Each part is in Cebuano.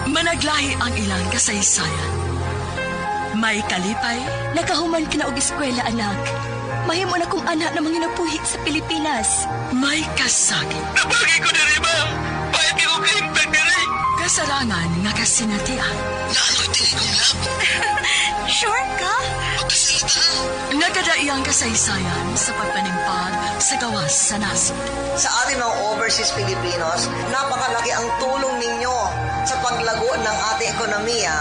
Managlahi ang ilang kasaysayan. May kalipay, Nakahuman ka na og eskwela, anak. Mahimo na kong anak na manginabuhi sa Pilipinas. May kasakit. Nabagay ko diri ba? Pahit ko kahimtang diri. Kasarangan nga kasinatian. Naaloy dili kong love. Sure ka? Pagkasalita. Nagkadaiyang kasaysayan sa pagpanimpag sa gawas sa nasod. Sa ating mga overseas Filipinos, napakalaki ang tulong ninyo sa paglago ng ating ekonomiya.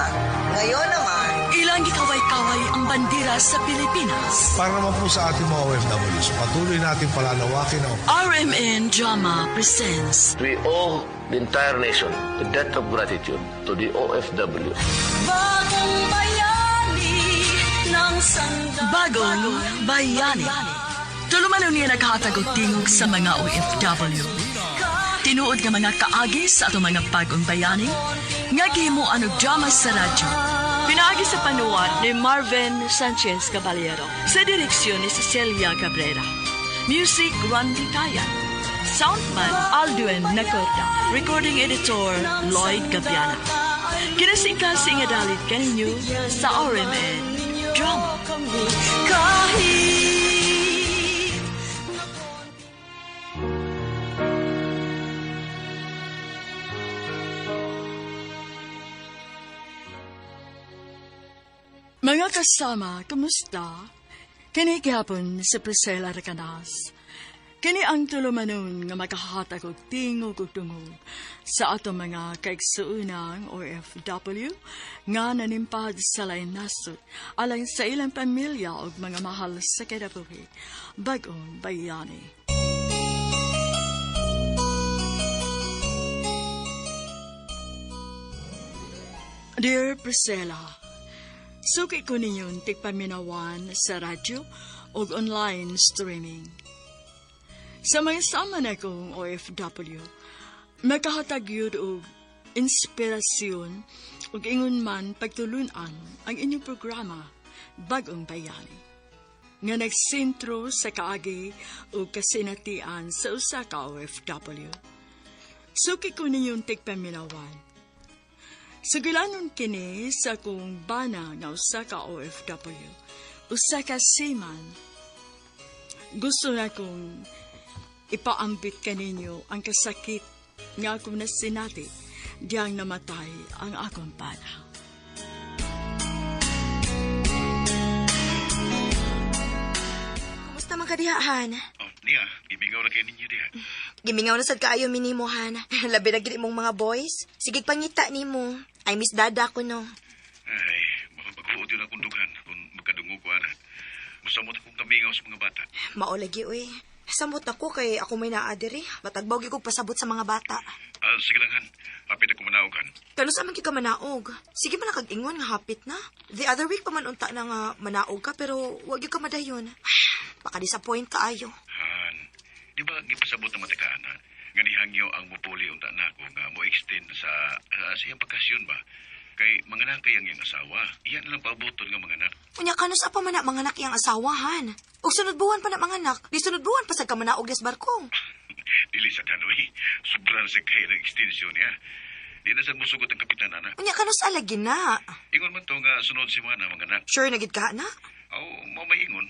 Ngayon naman, Ilang gikaway-kaway ang bandera sa Pilipinas. Para naman po sa ating mga OFWs, patuloy natin palalawakin ang RMN Drama presents We owe the entire nation a debt of gratitude to the OFW. Bagong Bayani ng Bagong Bayani. Tulumanon niya naghatag og tingog sa mga OFW. Tinuod nga mga kaagi sa atong mga bagong bayani nga gihimuan og drama sa radyo. Pinaagi sa panuwat ni Marvin Sanchez Caballero sa direksyon ni Cecilia Cabrera. Music Randy Tayan. Soundman Aldwin Nacorda. Recording editor Lloyd Gabiana. Kinasingkasing nga dalit kaninyo sa RMN Drama. Mga kasama, kumusta? Kini gihapon si Priscilla Recanas. Kini ang tulumanon nga makahatag og tingog ug dungog sa atong mga kaigsuonang OFW nga nanimpad sa lain nasod alang sa ilang pamilya ug mga mahal sa kinabuhi. Bagong bayani. Dear Priscilla, suki ko ninyong tigpaminawan sa radyo o online streaming. Sa mga sama na kong OFW, makahatag yun og inspirasyon ug ingon man pagtulunan ang inyong programa Bagong Bayani nga nagsentro sa kaagi ug kasinatian sa usa ka OFW. Suki ko ninyong tigpaminawan. Sugilanon kini sa kong bana nga usa ka OFW, usa ka seaman. Gusto na kong ipaambit kaninyo ang kasakit nga akong nasinati diyang namatay ang akong bana. Kumusta man ka diha, Han? Oh, niya, gimingaw na kayo ninyo diha. Gimingaw na sad kaayo minimo, Han. Labi na gid imong mga boys. Sige pangita nimo. I miss dada ko no. Ay, makapaghuot yun akong dughan kung magkadungog ko, ana. Musamot akong kamingaw sa mga bata. Mao lagi oy. Samot ako kay ako may naa diri. Matagbaw gyud kog pasabot sa mga bata. Ah, sige lang, Han. Hapit ako manaog, Han. Kano sa man gyud ka manaog? Sige man na kag ingon nga hapit na. The other week pa man unta na nga manaog ka pero wag gyud ka madayon. Baka disappoint ka ayo. Han, di ba gipasabot na matika, ana? Nga nihangyo ang mupuli unta na ako nga mo extend sa siyang bakasyon ba? Kay manganak kay ang iyang asawa. Iyan na lang paabuton nga manganak. Unya kano sa pa man na manganak iyang asawa, Han? Og sunod buwan pa na manganak. Di sunod buwan pa sad ka manaog des barko. Dili sa danoy. Sobrang sa kay ng extension niya. Di na sad musugot ang kapitan, ana. Unya kano sa lagi na. Ingon man to nga sunod si mana manganak. Sure na gid ka na? Aw, mao may ingon.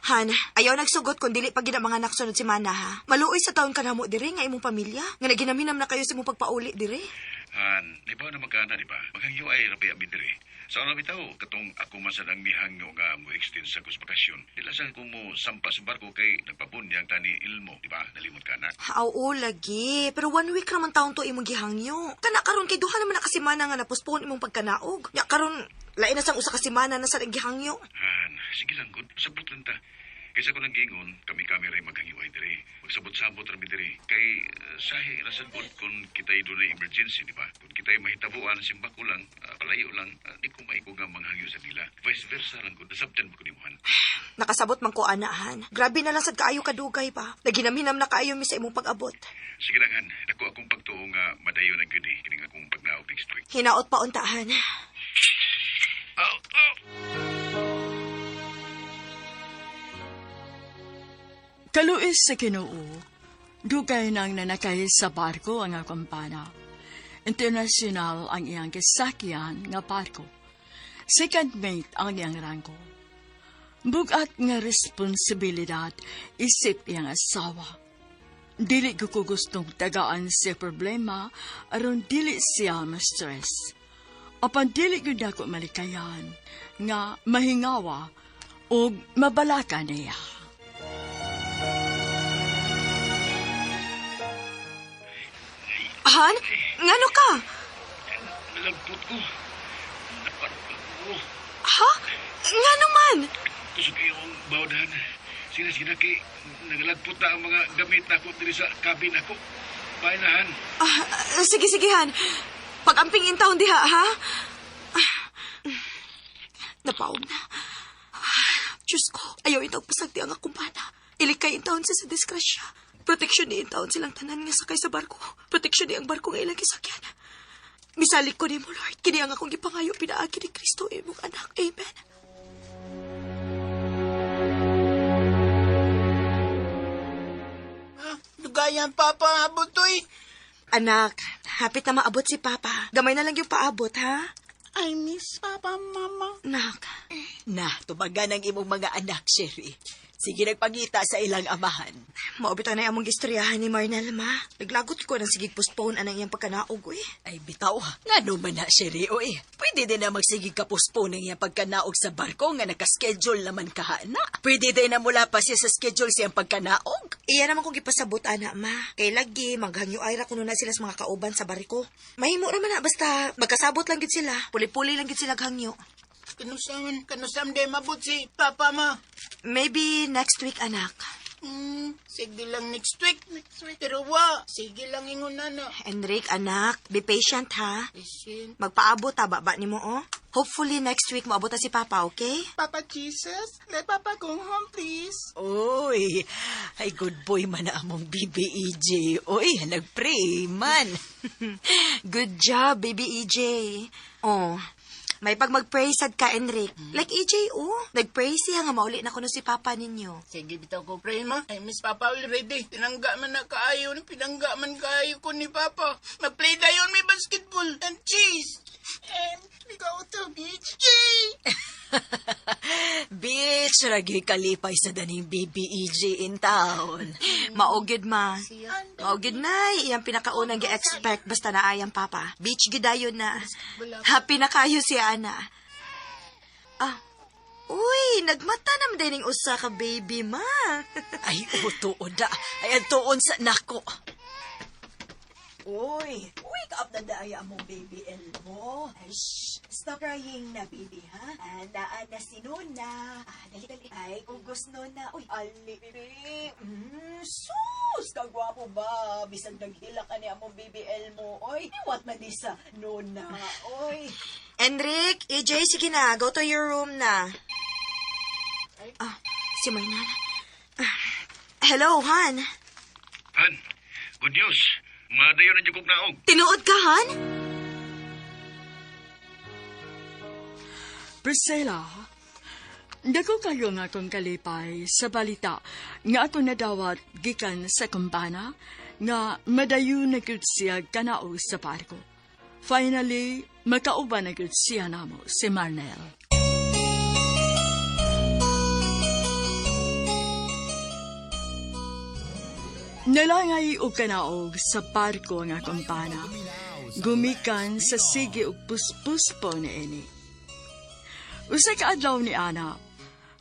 Han, ayaw nagsugot kung dili pa gid ang mga anak sunod si Mana ha. Maluoy sa taon ka namo dire nga imong pamilya. Nga naginamhinam na kayo sa imong pagpauli dire. Han, di ba na magkana, di ba? Maghangyo ay rabi amin diri. Sa una bitaw, katong ako man sad ang mihangyo nga mo extend sa kus bakasyon. Dila sa ko mo sampa sa barko kay nagpabunyag tani ilmo, di ba? Nalimot ka na. Oo, lagi. Pero one week raman taon to imong gihangyo. Kana karon kay duha naman na ka semana nga napospone imong pagkanaog. Nya karon lain na sang usa ka semana na sad ang gihangyo. Han, sige lang gud, sabot lang ta. Kaysa ko nang giingon, kami-kami rin maghangyo ay diri. Magsabot-sabot ra mi diri. Kay sahi ra sad gud kung kita'y dunay emergency, di ba? Kung kita'y mahitabuan, simba ko lang, palayo lang, di ko maigo nga manghangyo sa nila. Vice versa lang gud, nasabtan ba ko nimo, Han? Nakasabot man ko ana, Han. Grabe na lang sad kaayo kadugay pa. Naginamhinam na kaayo mi sa imong pag-abot. Sige lang, Han. Dako akong pagtuo nga madayon ang gud eh. Kining akong pagnaog next week. Hinaot pa unta, Han. Oh, oh! Kaluis sa Ginoo, dugay nang nanakay sa barko ang akong bana. International ang iyang gisakyan nga barko. Second mate ang iyang ranggo. Bugat nga responsibilidad isip iyang asawa. Dili ko gustong tagaan siya problema aron dili siya ma-stress. Apan dili gyud nako malikayan nga mahingawa og mabalaka niya. Han, ngano ka? Nalagpot ko. Naparok ko. Ha? Ngano man? Kusog kayo ang bawdahan. Sina sina kay nagalagpot na ang mga gamit nako diri sa cabin ako. Painahan. Ah, sige, sige, Han. Pag-amping in taon diha, ha? Ah, napaom na. Ah, Diyos ko, ayaw intawag pasagdi ang akong bana. Ilikay in taon siya sa disgrasya. Proteksyon ni in taon silang tanan nga sakay sa barko. Proteksyon ni ang barko nga ilang gisakyan. Misalig ko nimo, Lord. Kini ang akong gipangayo pinaagi ni Kristo imong anak. Amen. Dugayan, Papa, abot, oy. Anak, hapit na maabot si Papa. Gamay na lang yung paabot, ha? I miss Papa, Mama. Nak, Na, tubagan ang imong mga anak, Sherry. Sige nagpangita sa ilang amahan. maubitaw na among gistoryahan ni Marnel, ma. Naglagot ko ng sigig postpone anang iyang pagkanaog, uy. Ay, bitaw. Nga man na, Sherry, oy. Pwede din na magsigig ka postpone ang iyang pagkanaog sa barko nga nakaschedule naman kahana. Pwede din na mula pa siya sa schedule siyang pagkanaog. Iya naman kong gipasabot, ana, ma. Kay lagi, maghangyo ay ra kuno na sila sa mga kauban sa barko. Mahimo naman na, basta magkasabot lang gid sila. Puli-puli lang gid sila hangyo. Kanusam de mabot si Papa, Ma. Maybe next week, anak. Sige lang next week. Next week. Pero wa, sige lang ingon na na. Enrique, anak, be patient, ha? Patient. Magpaabot, ha, baba ni mo, oh. Hopefully, next week maabot na si Papa, okay? Papa Jesus, let Papa go home, please. Oy, ay good boy man na among BBEJ. Oy, nagpray man. Good job, baby EJ. Oh, may pag mag-pray sad ka, Enrique. Like EJ, oh. Nag-pray siya nga mauli na kuno si Papa ninyo. Sige, bitaw ko pray, Ma. I miss Papa already. Pinangga man na kaayo. Pinangga man kaayo ko ni Papa. Mag-play dayon may basketball and cheese. And we go to beach. Yay! Bitch, ragi kalipay sa daning BBEJ in town. Maugid, ma. Maugid na. Iyang pinakaunang gi-expect basta na ayang Papa. Beach gidayon na. Happy na kayo si Ana. Ah, uy, nagmata naman din yung usa ka baby, ma. Ay, oo, tuon na. Ay, ang tuon sa nako. Uy, wake up na daya mo, baby Elmo. Ay, shh, stop crying na, baby, ha? Ana, ana, si Nona. Ah, dali, dali. Ay, ugos Nona. Uy, ali, baby. Sus, kagwapo ba? Bisan naghila ka niya mo, baby Elmo. Uy, what man di sa Nona. Uy. Enrique, EJ, sige na. Go to your room na. Ah, si Marnala. Ah, hello, Han. Han, good news. Madayon na jud kog naog. Tinuod ka, Han? Priscilla, dako kayo nga akong kalipay sa balita nga ako nadawat gikan sa kumpana nga madayon na gyud siya kanaog sa barko. Finally, makauban na gyud siya namo si Marnel. Nalangay og kanaog sa barko nga kumpana. Gumikan sa sige og puspuspo ni ini. Usa ka adlaw ni Ana,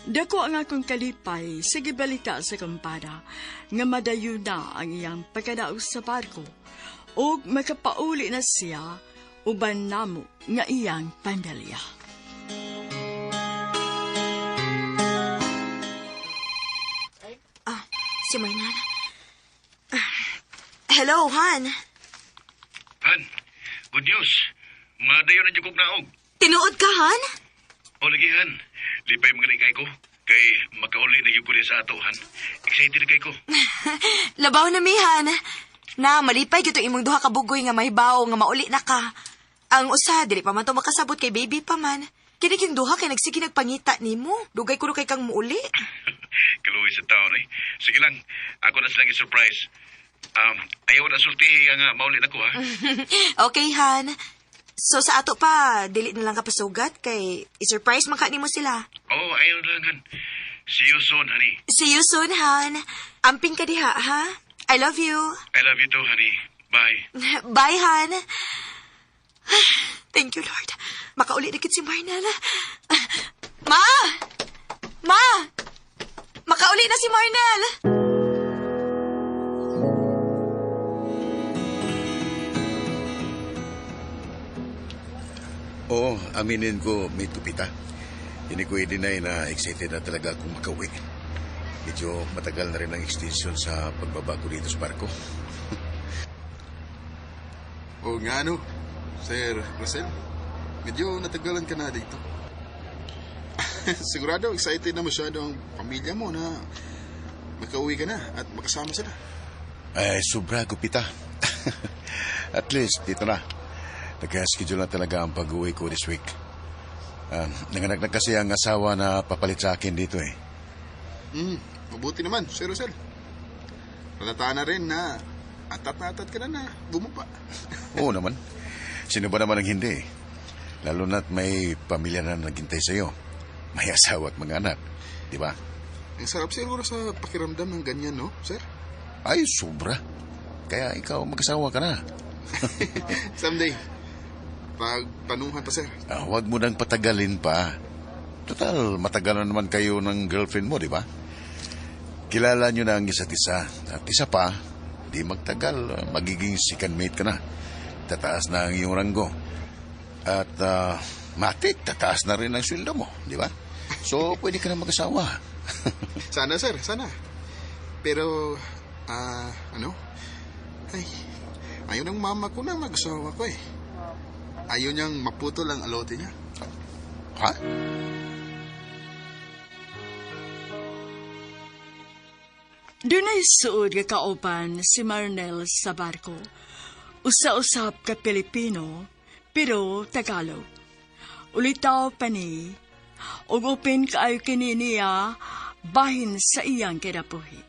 dako ang akong kalipay sa gibalita sa kumpana nga madayon na ang iyang pagkadaog sa barko ug makapauli na siya uban namo nga iyang pamilya. Ah, si Marnala. Ah, hello, Han. Han, good news. Madayon na jud kog naog. Tinuod ka, Han? O lagi, Han. Lipay mga kay ko. Kay makauli na gyud ko sa ato, Han. Excited na kay ko. Labaw na mi, Han. Na, malipay gyud tong imong duha ka bugoy nga mahibaw nga mauli na ka. Ang usa, dili pa man to makasabot kay baby pa man. Kini yung duha kay nagsige nagpangita nimo. Dugay kuno kay kang muuli. Kaluoy sa taon eh. Sige lang, ako na silang i-surprise. Ayaw na sulti nga mauli na ko, ha? Okay, Han. So sa ato pa, dili na lang ka pasugat kay i-surprise man ka nimo sila. Oo, oh, ayaw na lang, Han. See you soon, honey. See you soon, Han. Amping ka diha, ha? I love you. I love you too, honey. Bye. Bye, Han. Thank you, Lord. Makauli na kit si Marnel. Ma! Ma! Makauli na si Marnel! Oo, aminin ko, may tupita. Hindi ko i-deny na excited na talaga akong makauwi. Medyo matagal na rin ang extension sa pagbaba ko dito sa barko. Oo nga, no? Sir Russell, medyo natagalan ka na dito. Sigurado, excited na masyado ang pamilya mo na makauwi ka na at makasama sila. Ay, sobra, Gupita. At least, dito na. Nagka-schedule na talaga ang pag-uwi ko this week. Nanganak na kasi ang asawa na papalit sa akin dito eh. Mabuti naman, Sir Russell. Halata na rin na atat na atat ka na na bumaba. Oo naman. Sino ba naman ang hindi? Lalo na't may pamilya na naghintay sa'yo. May asawa at mga anak. Di ba? Ang sarap siguro sa pakiramdam ng ganyan, no, sir? Ay, sobra. Kaya ikaw, mag-asawa ka na. Someday, pagpanuhan pa, sir. Huwag mo nang patagalin pa. Total, matagal na naman kayo ng girlfriend mo, di ba? Kilala nyo na ang isa't isa. At isa pa, di magtagal, magiging second mate ka na. Tataas na ang iyong ranggo. At matik, tataas na rin ang sweldo mo, di ba? So, pwede ka na mag-asawa. Sana, sir, sana. Pero, ano? Ay, ayaw ng mama ko na mag-asawa ko eh. Ayaw niyang maputol ang alote niya. Ha? Dunay suod nga kauban si Marnel sa barko. Usa-usap ka Pilipino, pero Tagalog. Ulitaw pa ni, ug open kaayo kini niya bahin sa iyang kinabuhi.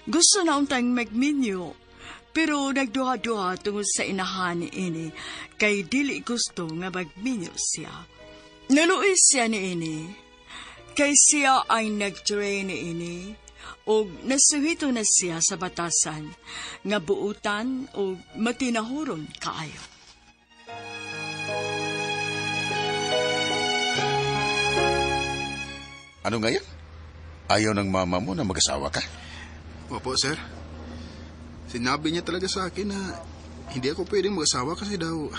Gusto na untang magminyo, pero nagduha-duha tungod sa inahan ni ini, kay dili gusto nga magminyo siya. Naluoy siya ni ini, kay siya ay nag-train ni ini, ug nasuhito na siya sa batasan nga buutan o matinahuron kaayo. Ano ngayon? Ayaw ng mama mo na mag-asawa ka? Opo, sir. Sinabi niya talaga sa akin na hindi ako pwedeng mag-asawa kasi daw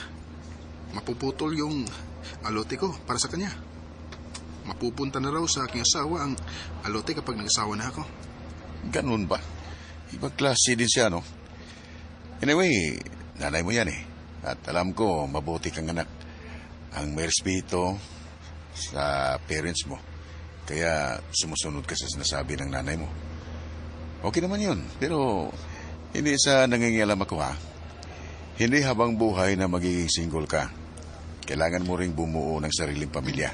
mapuputol yung alote ko para sa kanya. Mapupunta na raw sa aking asawa ang alote kapag nag-asawa na ako. Ganun ba? Ibang klase din siya, no? Anyway, nanay mo yan eh. At alam ko, mabuti kang anak. Ang may respeto sa parents mo. Kaya sumusunod ka sa sinasabi ng nanay mo. Okay naman yun. Pero hindi sa nangingialam ako, ha? Hindi habang buhay na magiging single ka. Kailangan mo ring bumuo ng sariling pamilya.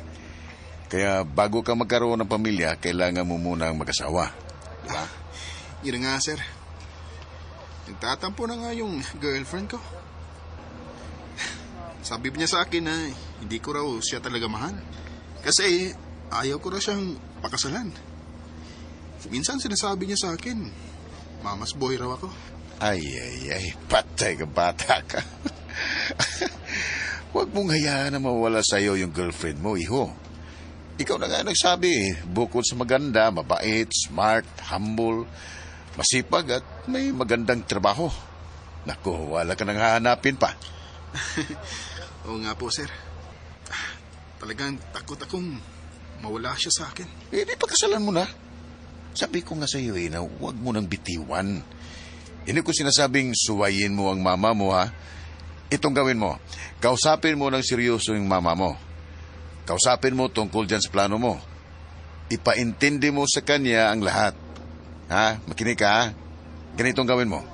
Kaya bago ka magkaroon ng pamilya, kailangan mo munang mag-asawa. Diba? Yun nga, sir. Nagtatampo na nga yung girlfriend ko. Sabi niya sa akin na hindi ko raw siya talaga mahal. Kasi ayaw ko raw siyang pakasalan. Minsan sinasabi niya sa akin, mama's boy raw ako. Ay, ay, ay, patay ka, bata ka. Huwag mong hayaan na mawala sa'yo yung girlfriend mo, iho. Ikaw na nga nagsabi, bukod sa maganda, mabait, smart, humble, masipag at may magandang trabaho. Naku, wala ka nang hahanapin pa. Oo nga po, sir. Talagang takot akong mawala siya sa akin. Eh, di pakasalan mo na. Sabi ko nga sa iyo eh, na huwag mo nang bitiwan. Hindi ko sinasabing suwayin mo ang mama mo, ha? Itong gawin mo. Kausapin mo ng seryoso yung mama mo. Kausapin mo tungkol dyan sa plano mo. Ipaintindi mo sa kanya ang lahat. Ha? Makinig ka, ha? Ganitong gawin mo.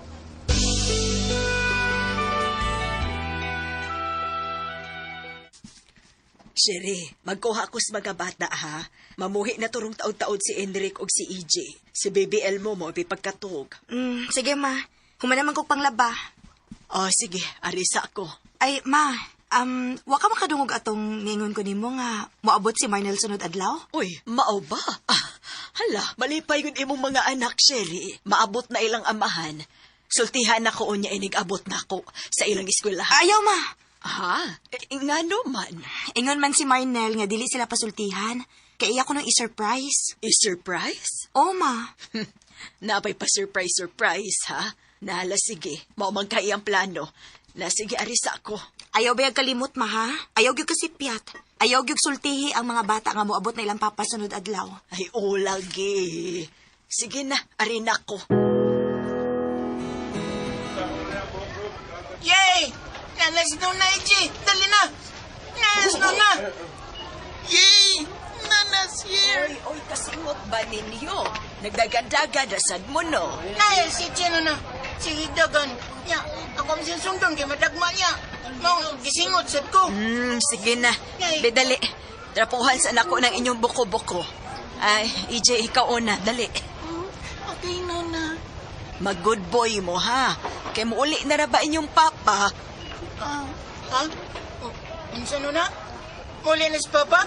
Sherry, magkuha ko sa mga bata, ha? Mamuhi na turong taod-taod si Enric og si EJ. Si Baby Elmo mo ipagkatog. Sige, ma. Human naman kog panglaba. Oh, sige, arisa ko. Ay, ma, wa ka makadungog atong ningon ko nimo nga moabot si Marnel sunod adlaw? Uy, mao ba? Ah, hala, malipay yun imong mga anak, Sherry. Maabot na ilang amahan. Sultihan ako unya inig abot na ako sa ilang eskwelahan. Ayaw, ma. Ha? E, ngano man? Ingon man si Marnel nga dili sila pasultihan. Kay iya ko nang i-surprise. I-surprise? Oh, ma. Napay pa surprise surprise, ha? Nala, sige. Mao man kay ang plano. Na sige, arisa ko. Ayaw bayag kalimot, ma, ha? Ayaw gyud kasipyat. Ayaw gyud sultihi ang mga bata nga moabot na ilang papa sunod adlaw. Ay, o lagi. Sige na, arina ko. Yay! Nanas na, Ichi! Dali na! Nanas na! Yay! Nanas here! Oy, oy, kasingot ba ninyo? Nagdagandagan na sad mo, no? Naya si Chino na. Sige, dagan. Nya, ako ang sinusundon kay madagma niya. Mao, gisingot sad ko. Sige na. Yay. Bedali. Trapuhan sa nako ng inyong buko-buko. Ay, EJ, ikaw una. Dali. Okay, Nona. Mag-good boy mo, ha? Kay muuli na ra ba inyong papa? Ah, ha? Oh, unsa, Nona? Muli na si Papa?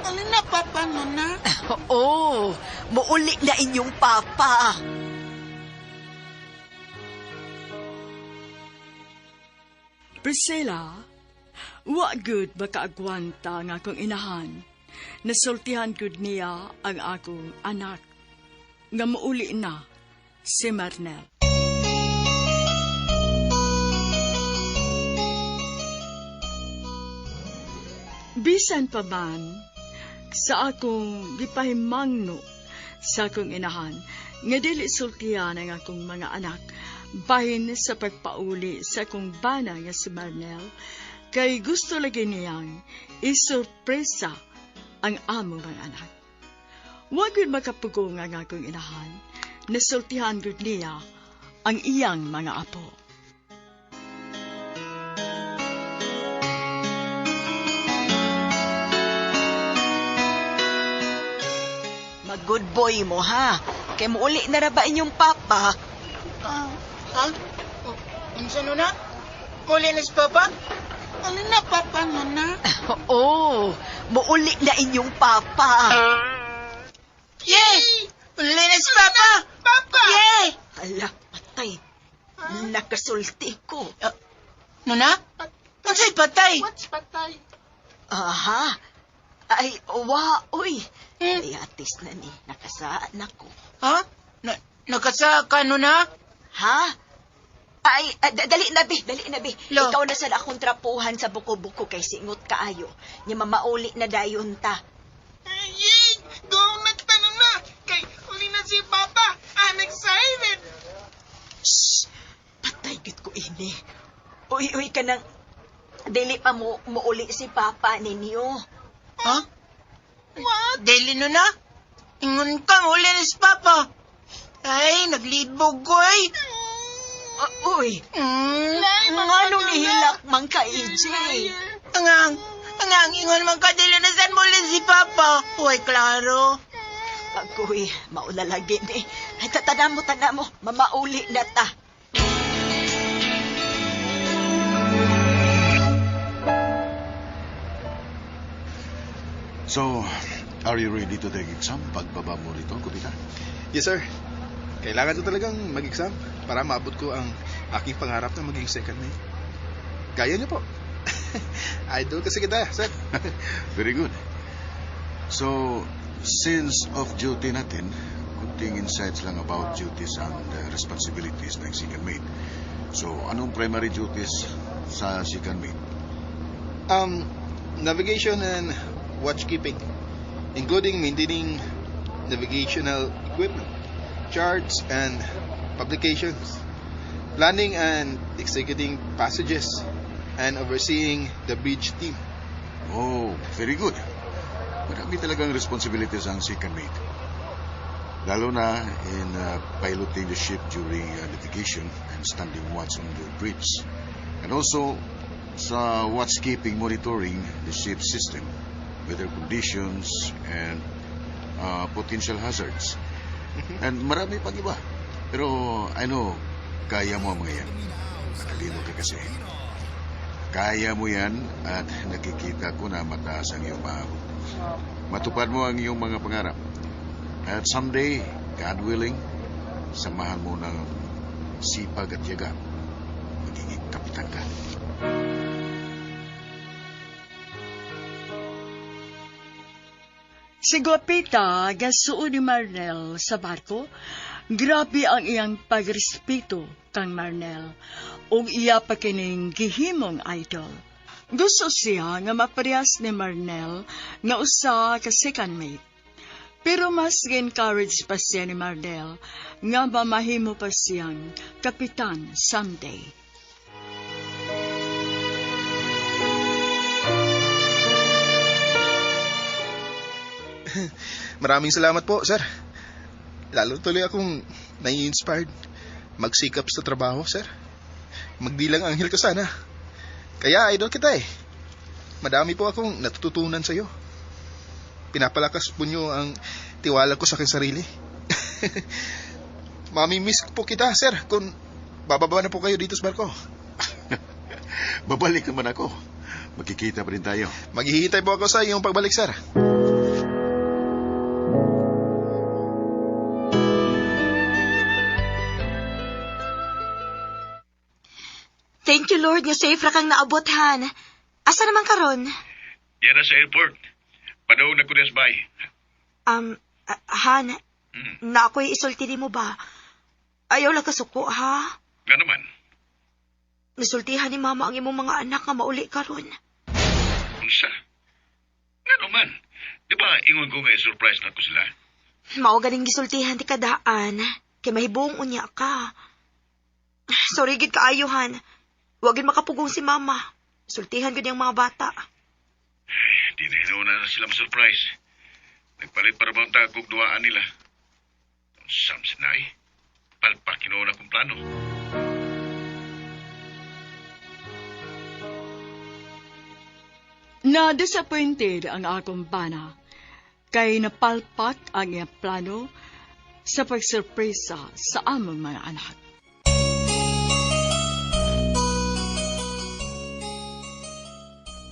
Ano na, Papa, Nona? Oo, muuli na inyong papa. Priscilla, wa good makaagwanta nga akong inahan. Nasultihan gud niya ang akong anak. Nga muuli na si Marnel. Bisan pa man sa akong gipahimangno sa akong inahan nga dili sultihan ang akong mga anak bahin sa pagpauli sa akong bana nga si Marnel kay gusto lagi niyang isurpresa ang among mga anak. Wa gyud makapugong ang akong inahan, nasultihan gyud niya ang iyang mga apo. Mag-good boy mo, ha? Kay muuli na ra ba inyong papa? Ah, ha? Oh, unsa, Nona? Muli na si Papa? Ano na, Papa, Nona? Oo, muuli na inyong papa. Yay! Uli na si Papa! Papa! Yay! Hala, patay. Nakasulti ko. Nona? Unsa'y patay? Aha. Ay, wa, uy. Ay, atis na ni. Nakasaan ako. Ha? Na nakasa ka, Nona? Ha? Ay, dali na, be. Dali na, be. Lo. Ikaw na sa akong trapuhan sa buko-buko kay singot kaayo. Nya mamauli na dayon ta. Yay! Go na na! Kay uli na si Papa! I'm excited! Shh! Patay gid ko ini. Uy, uy, ka nang... Dili pa mo muuli si Papa ninyo. Ha? What? Dili, Nona? Ingon ka, uli na si Papa! Ay, naglibog ko ay! Uy, nganong nihilak man ka, EJ? Angang, angang, ingon man ka, dili na saan muli si Papa! Uy, klaro. Agoy, mauna lagi ni. Ay, tatana mo, tana mo. Mamauli na ta. So, are you ready to take exam pagbaba mo rito, Kubita? Yes, sir. Kailangan ko talagang mag-exam para maabot ko ang aking pangarap na maging second mate. Kaya niyo po. Idol kasi kita, sir. Very good. So, since off-duty natin, kunting insights lang about duties and responsibilities ng second mate. So, anong primary duties sa second mate? Navigation and watchkeeping, including maintaining navigational equipment, charts and publications, planning and executing passages, and overseeing the bridge team. Oh, very good. Marami talagang responsibilities ang second mate. Lalo na in piloting the ship during navigation and standing watch on the bridge. And also sa watchkeeping, monitoring the ship system, weather conditions, and potential hazards. And marami pang iba. Pero I know, Kaya mo ang mga yan. Matalino ka kasi. Kaya mo yan at nakikita ko na mataas ang iyong maabot. Matupad mo ang iyong mga pangarap. At someday, God willing, samahan mo ng sipag at tiyaga. Magiging kapitan ka. Si Guapita gasuo ni Marnel sa barko. Grabe ang iyang pagrespeto kang Marnel ug iya pa kining gihimong idol. Gusto siya nga maparehas ni Marnel nga usa ka second mate. Pero mas gi-encourage pa siya ni Marnel nga mamahimo pa siyang kapitan someday. Maraming salamat po, sir. Lalo tuloy akong nai-inspired magsikap sa trabaho, sir. Magbilang anghel ka sana. Kaya idol kita eh. Madami po akong natututunan sa iyo. Pinapalakas po niyo ang tiwala ko sa aking sarili. Mami-miss po kita, sir, kung bababa na po kayo dito sa barko. Babalik naman ako. Magkikita pa rin tayo. Maghihintay po ako sa iyong pagbalik, sir. Thank you, Lord, nga safe ra kang naabot, Han. Asa naman karon? Yan na sa airport. Padaong na ko sa bahay. Han, na ako'y isulti nimo ba? Ayaw lang kasuko, ha? Nga naman. Nisultihan ni Mama ang imong mga anak nga mauli karon. Unsa? Nga naman. Di ba ingon ko nga i-surprise na ko sila? Mao ganing gisultihan ti kadaan, kay mahibong unya ka. Sorry gid kaayo, Han. Wa gid makapugong si Mama. Sultihan gid ang mga bata. Ay, di na hinuuna na sila ma-surprise. Nagpalit para bang tagog duaan nila. Sam sinay. Palpak hinuuna kong plano. Na-disappointed ang akong bana kay napalpak ang iyang plano sa pagsurpresa sa among mga anak.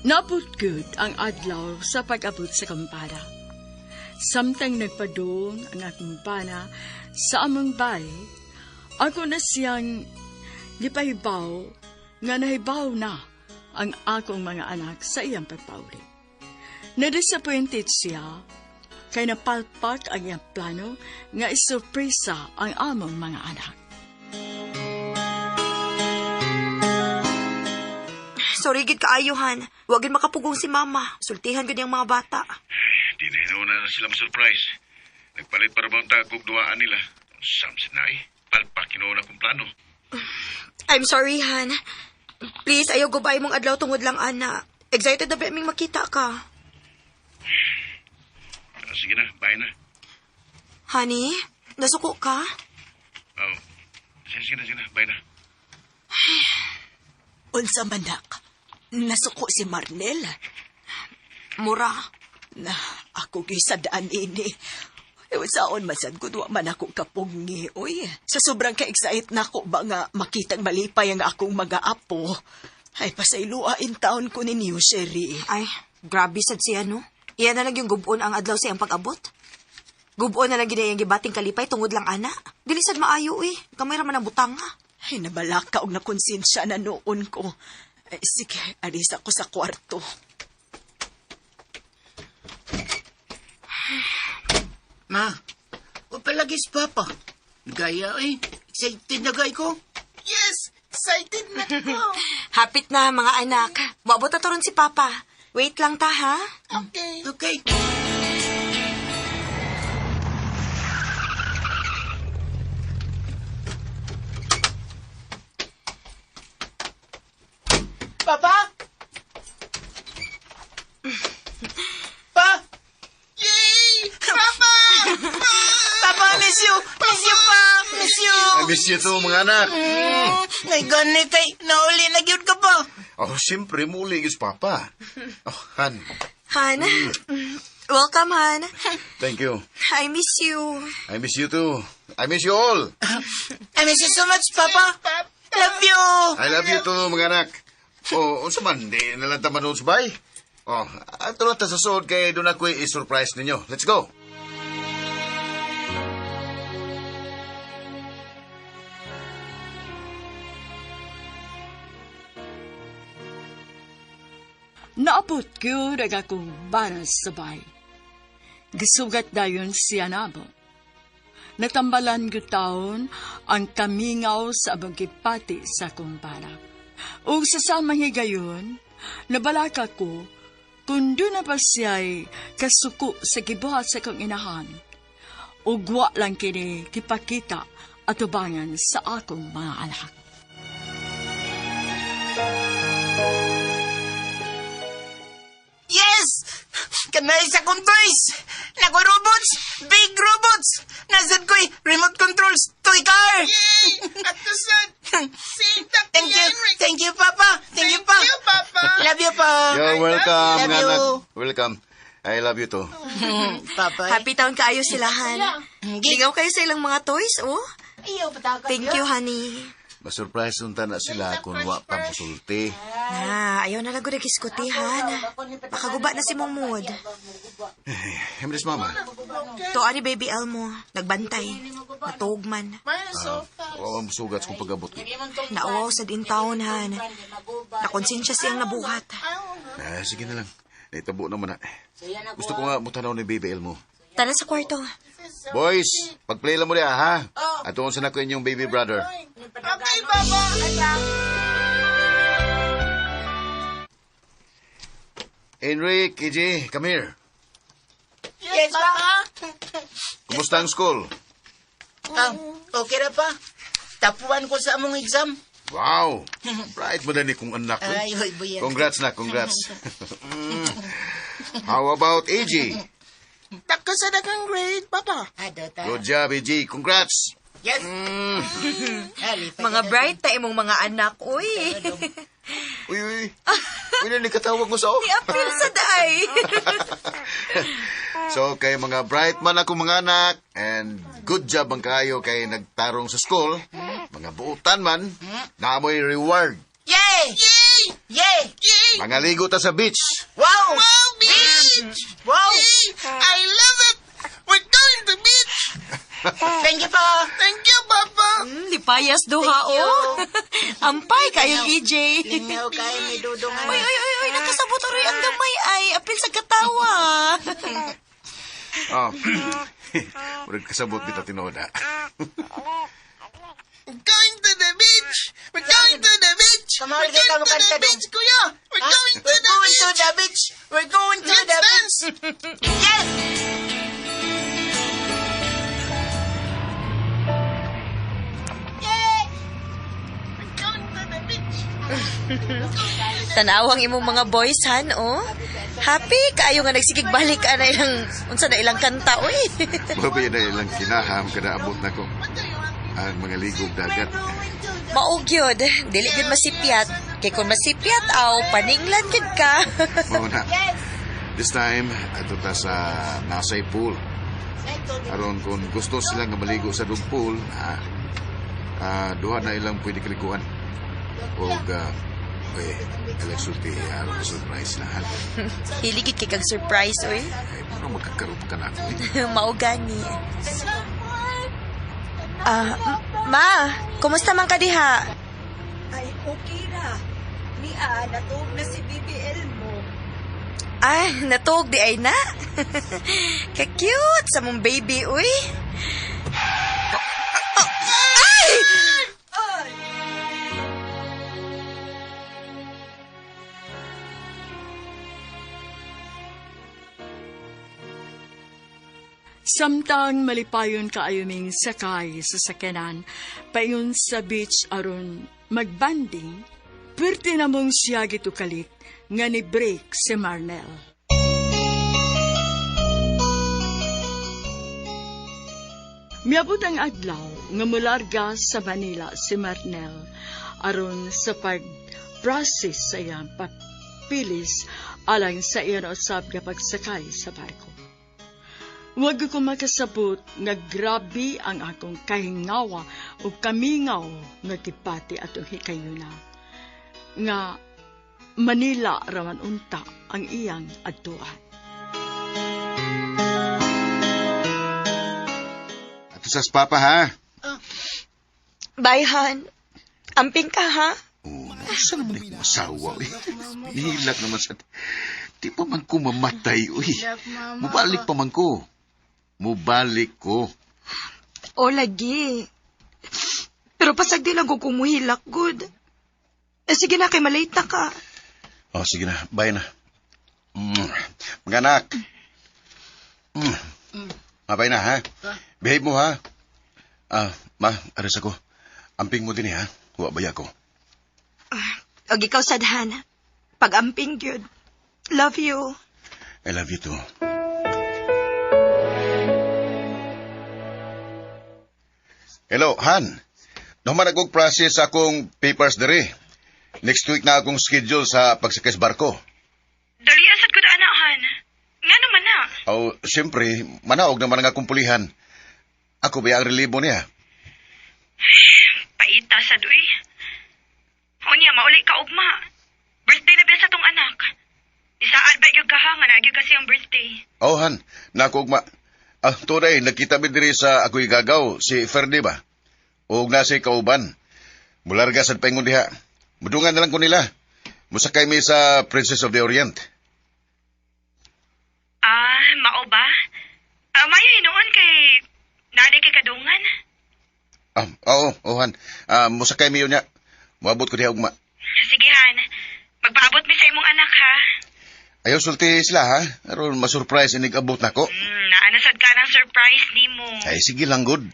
Nabot gud ang adlaw sa pag-abot sa kampara. Samtang nagpadung ang akong bana sa among bay, ako na siyang gipahibaw nga nahibaw na ang akong mga anak sa iyang pagpauli. Na-disappointed siya kay napalpak ang iyang plano nga isurpresa ang among mga anak. Sorry gid kaayo, Han. Wa gid makapugong si Mama. Sultihan gid ang mga bata. Ay, di na hinuuna na sila ma-surprise. Nagpalit para bang tagog duaan nila. Sam sinay. Palpak hinuuna kong plano. I'm sorry, Han. Please, ayaw gubay mong adlaw tungod lang, ana. Excited na ba aming makita ka? Sige na, bye na. Honey, nasuko ka? Oh, sige na, bye na. Unsa manak, nasuko si Marnel. Mura. Na, ako gisadaan ini. Saon man sad gud wa man ako kapungi, oy. Sa sobrang ka-excite na ako ba nga makitang malipay ang akong mga apo. Ay, pasayloa in taon ko ninyo, Sherry. Ay, grabe sad siya, no? Iyan na lang yung gubon ang adlaw sa iyang pag-abot. Gubon na lang gid iyang gibating kalipay tungod lang, ana. Dili sad maayo, eh. Kamay ra man ang butang, ha? Ay, nabalaka og nakonsensya na noon ko. Ay, sige, alis ako sa kwarto. Ma, o palagi si Papa. Gaya eh. Excited na gay ko. Yes! Excited na ko! Hapit na, mga anak. Moabot na to ron si Papa. Wait lang ta, ha? Okay. Okay. Papa? Pa? Yay! Papa! Papa, miss you! Miss you, pa! Miss you! I miss you too, mga anak. Nay, gani kay nauli na gyud ka pa. Oh, siyempre, muli si Papa. Oh, Han. Han, Welcome, Han. Thank you. I miss you. I miss you too. I miss you all. I miss you so much, Papa. Love you. I love you too, mga anak. Oh, unsa man, di na lang ta manood sa bay. Oh, ato lang ta sa suod kay doon ako'y i-surprise ninyo. Let's go. Naabot gyud ang akong bana sa bay. Gisugat dayon siya namo. Natambalan gyud taon ang kamingaw sa abang gipati sa akong bana. Ug sa samang higayon, nabalaka ko kung doon na pa siya'y kasuko sa gibuhat sa akong inahan. Ug wa lang kini kipakita atubangan sa akong mga anak. Yes! Kanay sa akong toys! Nako robots! Big robots! Nasad ko'y remote controls toy car! Yay! Ato sad. Si Dr. Thank you! Henrik. Thank you, Papa! Thank you, Pa! Thank you, Papa. Love you, Pa! You're welcome, Love mga you. anak. Welcome. I love you too. Papa. Happy taon kaayo sila, Han. Lingaw kayo sa ilang mga toys, oh. Thank you, honey. Ma-surprise unta na sila kung wa pa musulti. Na, ayaw na lang gud nag-iskuti, Han. Makaguba na si mong mood. Emres, mama. Tuwa ni Baby Elmo. Nagbantay. Natuog man. Wa musugat kung pag-abot ko. Nauwaw sa din taon, Han. Nakonsensya siyang nabuhat. Ah, sige na lang. Naitabo naman na. Gusto ko nga mutanaw ni Baby Elmo. Tara sa kwarto. Boys, pag-play lang mo niya, ha? At sa na ko inyong baby brother. Okay, Papa. Enrique, KJ, come here. Yes, Pa! Kumusta ang school? Ah, okay ra pa. Tapuan ko sa among exam. Wow! Bright mo na ni kong anak. eh. Ay, hoy, buyan. Congrats na, congrats. How about AJ? Dako sa dakang grade, Papa. Ado ta. Good job, AJ. Congrats. Yes. Mga bright ta imong mga anak, uy. Uy, uy. Uy, na, katawag mo sa Ni-appeal sa day. So, kay mga bright man ako mga anak, and good job ang kayo kay nagtarong sa school, mga buutan man, naamoy reward. Yay! Yay! Yay! Yay! Mga ligo ta sa beach. Wow! Wow, beach! Wow! Yay! I love it! We're going to beach! Thank you, Pa! Thank you, Papa! Lipayas duha, oh. Ampay kayong EJ. Lingaw kayo ni Dudong. Uy, uy, uy, uy, nakasabot aroy ang gamay ay. Apil sa katawa. Oh. Murag kasabot bitaw tinuod ha. We're going to the beach! We're going to the beach! Come on, We're going to the beach, Kuya! We're going to We're the going to beach! the beach! We're going to Let's the beach! dance! Yes! Yay! We're going to the beach! Tanawang imong mga boys, han, oh. Happy kaayo nga nagsigig balik ana ilang unsa na ilang kanta, uy. Mabay na ilang kinaham kada abot na ko. Ang mga ligog dagat. Mao gyud, dili gyud masipyat. Kay kung masipyat aw paninglan gyud ka. Mao na. This time, ato ta sa Nasay Pool. Aron kung gusto sila nga maligo sa dug pool, duha na ilang pwede kaliguan. Og eh, sulti aron surprise lahat. Hili gid kay kag surprise, uy. Ay, pero magkakaroon pa ka na ako. Eh. Mao gani. Ah, ma, kumusta man ka diha? Ay, okay ra. Nia, natuog na si Baby Elmo. Ah, natuog di ay na. Ka-cute sa mong baby, uy. Ay! Samtang malipayon kaayo ming sakay sa sakyanan, paingon sa beach aron magbanding, perti na mong siya gitukalit nga ni break si Marnel. Miabot ang adlaw nga mularga sa Manila si Marnel aron sa pag-process sa iyang papilis alang sa iyan usab nga pagsakay sa barko. Wag ko makasabot nga grabe ang akong kahingawa o kamingaw nga gipati atong hikayuna. Nga Manila raman unta ang iyang adtuan. Ato sas papa ha. Bye, Han. Amping ka, ha? Oh, saan naman akong asawa? Uy. Nihilak naman sa... Di pa man ko mamatay, uy. Mubalik pa man ko. Mubalik ko. O, lagi. Pero pasagdi lang ko kumuhilak, good. Eh, sige na, kay malate na ka. Oh, sige na. Bye na. Mga anak. Mabay na, ha? Behave mo, ha? Ah, ma, aris ako. Amping mo din, ha? Huwa ba ko? Og ikaw, Sadhan. Pag-amping, gyud. Love you. I love you too. Hello, Han. Naman akong process akong papers diri. Next week na akong schedule sa pagsakay sa barko. Dali, asad ko na, Han. Nga naman na. Oh, siyempre, manaog naman ang akong pulihan. Ako ba ang relibo niya? Paita sa duy. Unya, mauli ka ugma. Birthday na ba sa tong anak? Isaad ba yung kaha nga nagyo kasi ang birthday. Oh, Han, nako ugma. Ah, tunay, nakita mi diri sa ako'y gagaw, si Ferdi ba? O nasa kauban. Mularga sa paingon diha. Mudungan na lang ko nila. Musakay mi sa Princess of the Orient. Ah, mao ba? Ah, mayo hinuon kay nadi kay kadungan. Ah, oo, oh, Han. Ah, musakay mi yun niya. Muabot ko diha ugma. Sige, Han. Magpaabot mi sa imong anak, ha? Ayaw sulti sila, ha? Aron masurprise inig abot nako. Naanasad ka ng surprise nimo. Ay, sige lang, good.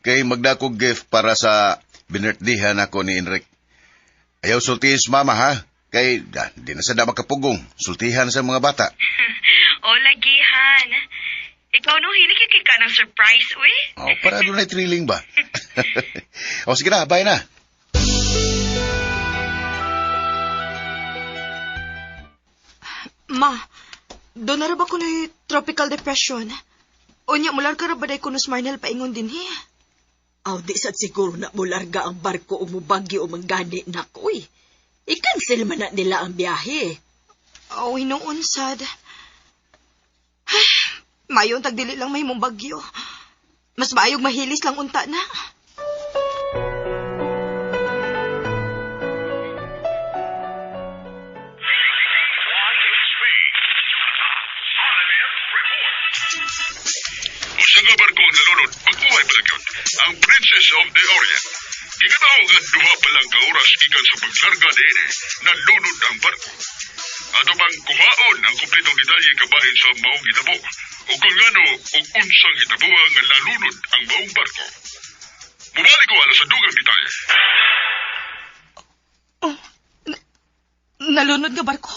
Kay magdakog gift para sa binirthday nako ni Enric. Ayaw sulti sa mama, ha? Kay di na sa makapugong. Sultihan sa mga bata. O, lagi, Han. Ikaw no, hilig kay ka ng surprise, uy. Oh, para doon ay thrilling ba? O, sige na, bye na. Ma, doon na ba ko na tropical depression? Unya, mular ka ra ba day kuno Marnel paingon din, he? Aw, di sad siguro na mularga ang barko o mubagyo o manggani na ko, uy. I-cancel man na nila ang biyahe. Oh, hinuon, sad. Mayon tagdili lang may mong bagyo. Mas maayog mahilis lang unta na. Usa nga barko ang nalunod, pag-uhay pala yun, ang Princess of the Orient. Gikataw nga duha pa lang ka oras gikan sa paglarga niini, nalunod ang barko. Ato bang kuhaon ang kumpletong detalye kabahin sa maong hitabo, o kung ngano o unsang hitaboa nga nalunod ang maong barko. Mubalik ko alas sa dugang detalye. Oh, nalunod nga barko.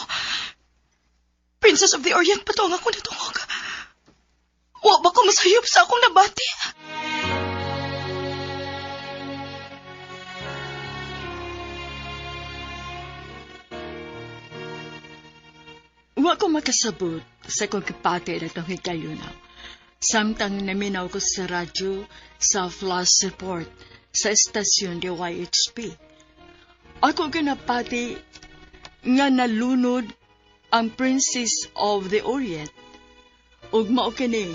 Princess of the Orient pa to ang ako natungog. Wa ba ko masayop sa akong nabati? Wa ko makasabot sa kong kipati na itong higayuna. Samtang naminaw ko sa radyo sa flash report sa estasyon DYHP. Ako ginapati nga nalunod ang Princess of the Orient ug mao kini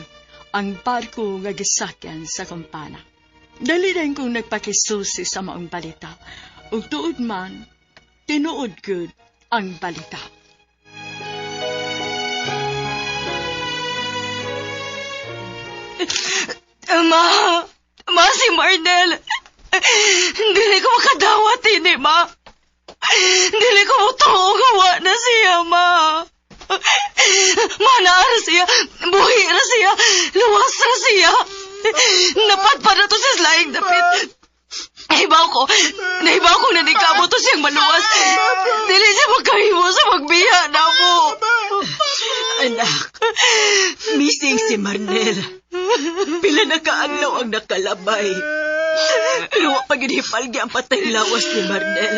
ang barko nga gisakyan sa kampana. Dali din kong nagpakisusi sa maong balita ug tuod man tinuod gud ang balita. Ma! Ma, si Marnel! Dili ko makadawat ini, ma! Dili ko motuo gawa na siya, ma! Ma, naa siya! Buhi ra siya! Luwas ra siya! Napadpad na to sa laing dapit! Nahibaw ko! Nahibaw ko na nikamo to siyang maluwas! Dili siya makahimo sa magbiya na mo! Anak, missing si Marnel. Pila na kaadlaw ang nakalabay. Pero wa pa gid hipalgi ang patay lawas ni Marnel.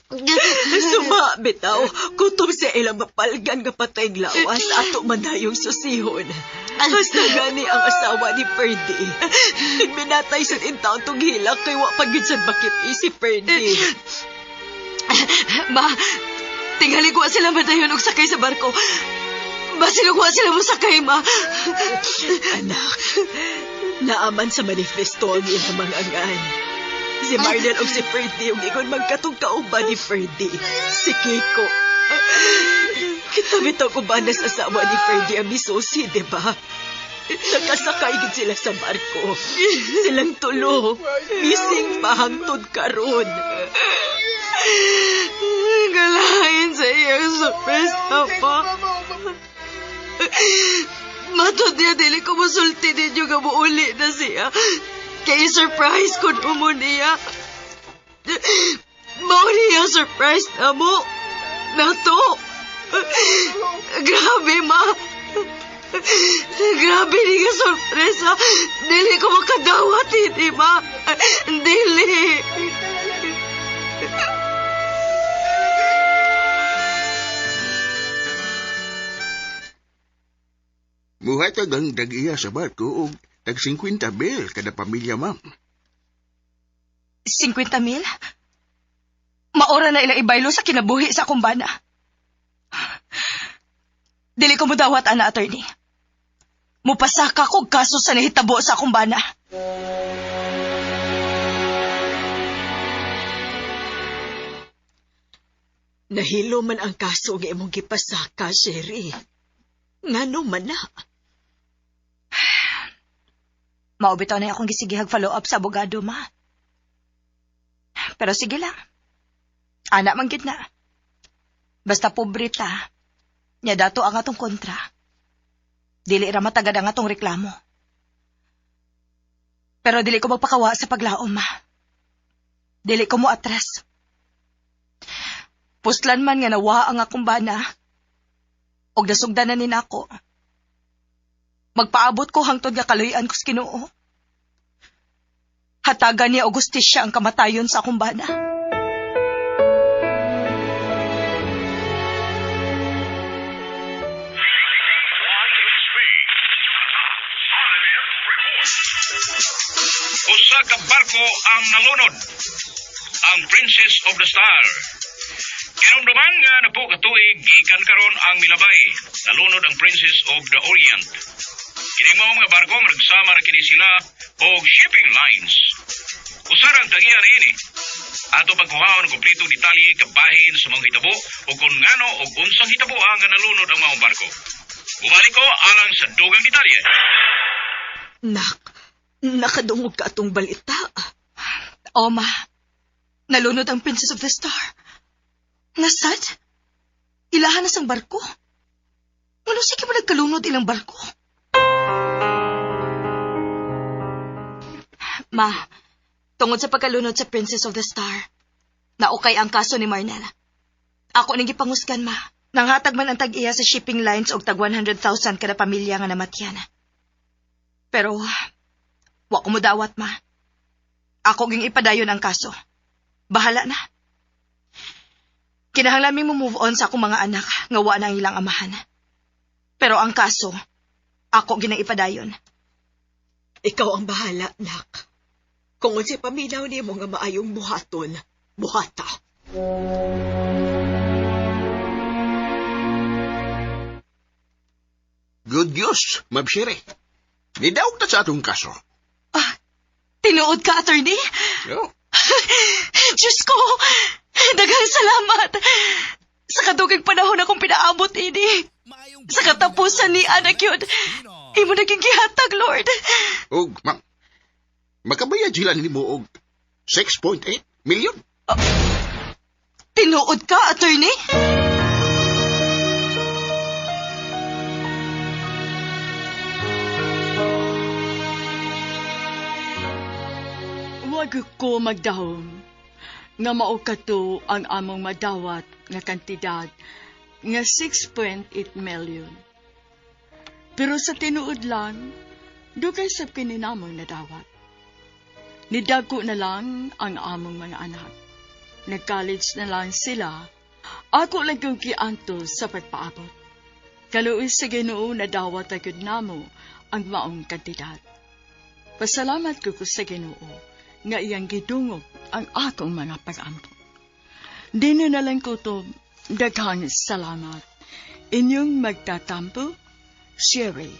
Suma, bitaw. Kutob sa ilang mapalgan nga patay lawas ato man dayong susihon. Hasta gani ang asawa ni Ferdy. Nagminatay sa intaon tong hilak kay wa pa gyud sad makit si Ferdy. Ma, tingali ko sila madayon og sakay sa barko. Basilog wa sila mo sakay, ma. Anak, naaman sa manifesto ang ilang mga angan. Si Marlon o si Ferdy yung ingon magkatong kauban ni Ferdy. Si Kiko. Kita bitaw ko ba na sa asawa ni Ferdy ang misusi, di ba? Nakasakay gid sila sa barko. Silang tulo. Missing pa hangtod karon. Galain sa iyang surprise pa. Matod niya, dili ko musulti ninyo nga muuli na siya. Kaya surprise ko mo niya. Mao niya surprise na mo. Nato. Grabe, ma. Grabe niya sorpresa. Dili ko makadawat, hindi, ma. Dili. Muhatag ang dag-iya sa barko og tag 50 mil kada pamilya, ma'am. 50 mil? Maora na ilang ibaylo sa kinabuhi sa akong bana. Dili ko mudawat, ana, attorney. Mupasaka ko kaso sa nahitabo sa akong bana. Nahilo man ang kaso nga imong gipasaka, Sherry. Ngano man na? Maubitaw na akong gisigihag follow-up sa abogado, ma. Pero sige lang. Ana man gid na. Basta pobre ta. Nya dato ang atong kontra. Dili ra matagad ang atong reklamo. Pero dili ko magpakawa sa paglaom, ma. Dili ko mo atras. Puslan man nga nawa ang akong bana. Og nasugdan na ni nako. Magpaabot ko hangtod nga kaluy-an ko sa Ginoo. Hatagan niya og hustisya ang kamatayon sa akong bana. Usa ka barko ang nalunod, ang Princess of the Star. Kinumduman nga napo ka tuig gikan karon ang milabay, nalunod ang Princess of the Orient. Kini mao mga barko nagsama ra kini sila og shipping lines. Usa ra ang tagiya niini. Ato pagkuhaon ang kompletong detalye kabahin sa mga hitabo o kung ngano og unsang hitabo ang nalunod ang maong barko. Bumalik ko alang sa dugang detalye. Nak, nakadungog ka atong balita. O, ma. Nalunod ang Princess of the Star. Nasad? Ilahan na sang barko. Ano sige mo nagkalunod ilang barko? Ma, tungod sa pagkalunod sa Princess of the Star, naukay ang kaso ni Marnel. Ako ning gipangusgan, ma. Nanghatag man ang tag-iya sa shipping lines og tag 100,000 kada pamilya nga namatyan. Pero, wa ko modawat, ma. Ako ging ipadayon ang kaso. Bahala na. Kinahanglan mi mo move on sa akong mga anak nga wa na ang ilang amahan. Pero ang kaso, ako ginang ipadayon. Ikaw ang bahala, nak. Kung unsay paminaw nimo nga maayong buhaton, buhata. Good news, Ma'am Sherry. Nidaog na sa atong kaso. Ah, tinuod ka, attorney? Yo. Diyos ko! Daghang salamat! Sa kaduging panahon akong pinaabot ini. Sa katapusan ni anak yun, imo naging gihatag, Lord. Og, ma'am, makabayad sila nimo og 6.8 million. Tinuod ka, attorney? Wag ko magdahom nga mao kato ang among madawat nga kantidad nga 6.8 million. Pero sa tinuod lang, dugay sab kini namong nadawat. Nidago na lang ang among mga anak. Nag-college na lang sila. Ako lang kong giantos sa pagpaabot. Kaluoy sa Ginoo, nadawat agad namo ang maong kantidad. Pasalamat ko sa Ginoo nga iyang gidungog ang akong mga pag-ampo. Dino na lang ko to, daghang salamat. Inyong magtatampo, Sherry.